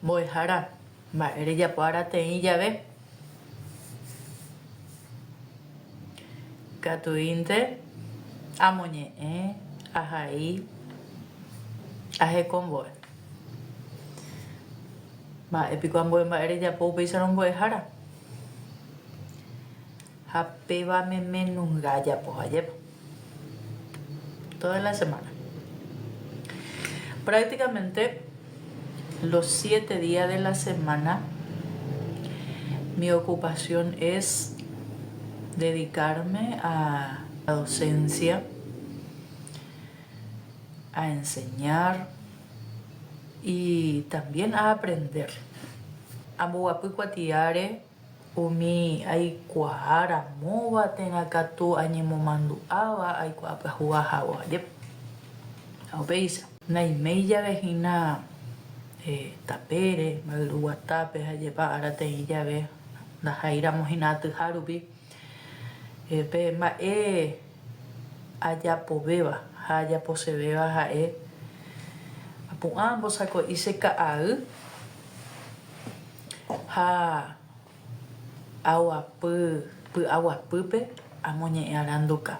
Mbo'ehára, mba'e rejapo arateĩ jave? Katuínte amoñe'ẽ, ahai, ahekombo'e. Mba'e piko ambue mba'e rejapo upéicharõ mbo'ehára? Ha péva memenunga ajapo, ajépa? Toda la semana. Prácticamente los siete días de la semana mi ocupación es dedicarme a la docencia, a enseñar y también a aprender. Amboguapy kuatiáre Umi aikuaa ramóva térã katu añemomandu'áva aikuaa pyahu ahávo ajépa. Ha upéicha. Naiméi jave hína tapére, mba'yru guatápe ha jepa ára teĩ jave ndahái ramo hína atyha rupi, pe mba'e ajapovéva ha ajaposevéva ha'e apu'ã ambosako'i che ka'ay. Ha aguapy py'aguapýpe amoñe'ẽ aranduka.